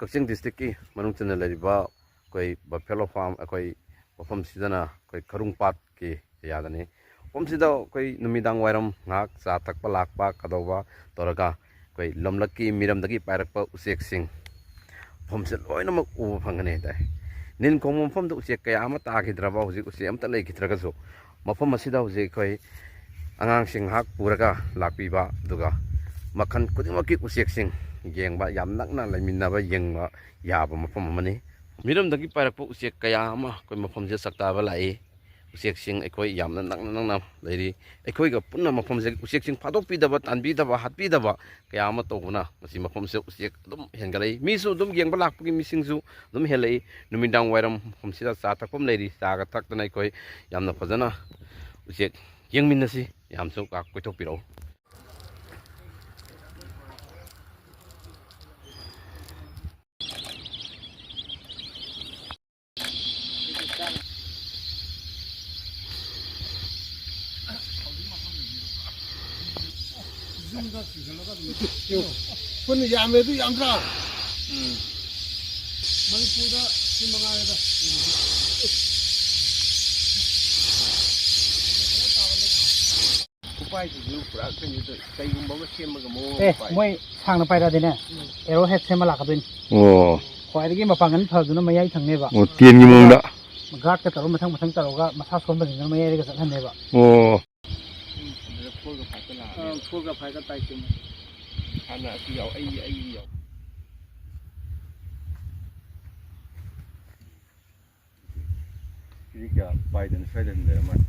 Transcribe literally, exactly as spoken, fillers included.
ꯀꯛꯆꯤꯡ ꯗꯤꯁꯇ꯭ꯔꯤꯛꯀꯤ ꯃꯅꯨꯡ ꯆꯟꯅ ꯂꯩꯔꯤꯕ ꯑꯩꯈꯣꯏ ꯕꯐꯦꯂꯣ ꯐꯥꯔꯝ, ꯑꯩꯈꯣꯏ ꯃꯐꯝꯁꯤꯗꯅ ꯑꯩꯈꯣꯏ ꯈꯔꯨꯡ ꯄꯥꯠꯀꯤ ꯑꯦꯔꯤꯌꯥꯗꯅꯤ꯫ ꯃꯐꯝꯁꯤꯗ ꯑꯩꯈꯣꯏ ꯅꯨꯃꯤꯗꯥꯡ ꯋꯥꯏꯔꯝ ꯉꯥꯏꯍꯥꯛ ꯆꯥ ꯊꯛꯄ ꯂꯥꯛꯄ ꯀꯩꯗꯧꯕ ꯇꯧꯔꯒ ꯑꯩꯈꯣꯏ ꯂꯝꯂꯛꯀꯤ ꯃꯤꯔꯝꯗꯒꯤ ꯄꯥꯏꯔꯛꯄ ꯎꯆꯦꯛꯁꯤꯡ ꯃꯐꯝꯁꯦ ꯂꯣꯏꯅꯃꯛ ꯎꯕ ꯐꯪꯒꯅꯤ ꯍꯥꯏꯇꯥꯔꯦ꯫ ꯅꯤꯟ ꯈꯣꯡꯕ ꯃꯐꯝꯗ ꯎꯆꯦꯛ ꯀꯌꯥ ꯑꯃ ꯇꯥꯈꯤꯗ꯭ꯔꯕ, ꯍꯧꯖꯤꯛ ꯎꯆꯦꯛ ꯑꯝꯇ ꯂꯩꯈꯤꯗ꯭ꯔꯒꯁꯨ, ꯃꯐꯝ ꯑꯁꯤꯗ ꯍꯧꯖꯤꯛ ꯑꯩꯈꯣꯏ ꯑꯉꯥꯡꯁꯤꯡ ꯉꯥꯏꯍꯥꯛ ꯄꯨꯔꯒ ꯂꯥꯛꯄꯤꯕ, ꯑꯗꯨꯒ ꯃꯈꯜ ꯈꯨꯗꯤꯡꯃꯛꯀꯤ ꯎꯆꯦꯛꯁꯤꯡ ꯌꯦꯡꯕ, ꯌꯥꯝ ꯅꯛꯅ ꯂꯩꯃꯤꯟꯅꯕ, ꯌꯦꯡꯕ ꯌꯥꯕ ꯃꯐꯝ ꯑꯃꯅꯤ꯫ ꯃꯤꯔꯝꯗꯒꯤ ꯄꯥꯏꯔꯛꯄ ꯎꯆꯦꯛ ꯀꯌꯥ ꯑꯃ ꯑꯩꯈꯣꯏ ꯃꯐꯝꯁꯤꯗ ꯆꯥꯛꯇꯥꯕ ꯂꯥꯛꯏ꯫ ꯎꯆꯦꯛꯁꯤꯡ ꯑꯩꯈꯣꯏ ꯌꯥꯝꯅ ꯅꯛꯅ ꯅꯛꯅ ꯂꯩꯔꯤ꯫ ꯑꯩꯈꯣꯏꯒ ꯄꯨꯟꯅ ꯃꯐꯝꯁꯦ ꯎꯆꯦꯛꯁꯤꯡ ꯐꯥꯗꯣꯛꯄꯤꯗꯕ, ꯇꯥꯟꯕꯤꯗꯕ, ꯍꯥꯠꯄꯤꯗꯕ ꯀꯌꯥ ꯑꯃ ꯇꯧꯕꯅ ꯃꯁꯤ ꯃꯐꯝꯁꯦ ꯎꯆꯦꯛ ꯑꯗꯨꯝ ꯍꯦꯟꯒꯠꯂꯛꯏ꯫ ꯃꯤꯁꯨ ꯑꯗꯨꯝ ꯌꯦꯡꯕ ꯂꯥꯛꯄꯒꯤ ꯃꯤꯁꯤꯡꯁꯨ ꯑꯗꯨꯝ ꯍꯦꯜꯂꯛꯏ꯫ ꯅꯨꯃꯤꯗꯥꯡ ꯋꯥꯏꯔꯝ ꯃꯐꯝꯁꯤꯗ ꯆꯥ ꯊꯛꯐꯝ ꯂꯩꯔꯤ꯫ ꯆꯥꯒ ꯊꯛꯇꯅ ꯑꯩꯈꯣꯏ ꯌꯥꯝꯅ ꯐꯖꯅ ꯎꯆꯦꯛ ꯌꯦꯡꯃꯤꯟꯅꯁꯤ꯫ ꯌꯥꯝꯁꯨ ꯉꯥꯏꯍꯥꯛ ꯀꯣꯏꯊꯣꯛꯄꯤꯔꯛꯎ꯫ ꯄꯨꯟꯅ ꯌꯥꯝꯃꯦ ꯑꯗꯨ ꯌꯥꯝꯗ꯭ꯔꯥ? ꯎꯝ꯫ ꯃꯅꯤꯄꯨꯔꯗ ꯁꯤ ꯃꯉꯥꯏꯔꯦꯗ꯫ ꯎꯄꯥꯏꯁꯤꯁꯨ ꯄꯨꯔꯥ ꯀꯩꯅꯣ ꯇꯧꯋꯦ꯫ ꯀꯩꯒꯨꯝꯕ ꯑꯃ ꯁꯦꯝꯃꯒ ꯃꯑꯣꯡ ꯑꯃ ꯑꯦ, ꯄꯥꯏ꯫ ꯃꯣꯏ ꯁꯥꯡꯅ ꯄꯥꯏꯔꯛꯑꯗꯤꯅꯦ, ꯎꯝ꯫ ꯑꯦꯔꯣ ꯍꯦꯗ ꯁꯦꯝꯃ ꯂꯥꯛꯀꯗꯣꯏꯅꯤ꯫ ꯑꯣ꯫ ꯈ꯭ꯋꯥꯏꯗꯒꯤ ꯃꯄꯥꯡꯒꯜ ꯐꯕꯗꯨꯅ ꯃꯌꯥꯏ ꯊꯪꯅꯦꯕ꯫ ꯑꯣ, ꯇꯦꯟꯒꯤ ꯃꯑꯣꯡꯗ꯫ ꯒꯥꯔꯗꯀ ꯇꯧꯔꯒ ꯃꯊꯪ ꯃꯊꯪ ꯇꯧꯔꯒ ꯃꯁꯥ ꯁꯣꯟꯕꯁꯤꯡꯗꯨꯅ ꯃꯌꯥꯏꯗꯒ ꯆꯠꯍꯟꯅꯦꯕ꯫ ꯑꯣ꯫ ꯎꯝ, ꯑꯗꯨꯗ ꯐꯣꯔꯒ ꯐꯥꯏꯚꯀ ꯂꯥꯛꯑꯅꯤ꯫ ꯑꯥ, ꯐꯣꯔꯒ ꯐꯥꯏꯚꯀ ꯇꯥꯏ ꯆꯨꯝꯃꯦ꯫ ꯍꯥꯟꯅ ꯑꯁꯤ ꯌꯥꯎ, ꯑꯩ, ꯑꯩ ꯌꯥꯎ꯫ ꯁꯤꯗꯤ ꯀꯌꯥ ꯄꯥꯏꯗꯅ ꯁ꯭ꯋꯥꯏꯗ ꯑꯗꯨꯝ ꯂꯩꯔ ꯃꯥꯜꯂꯦ꯫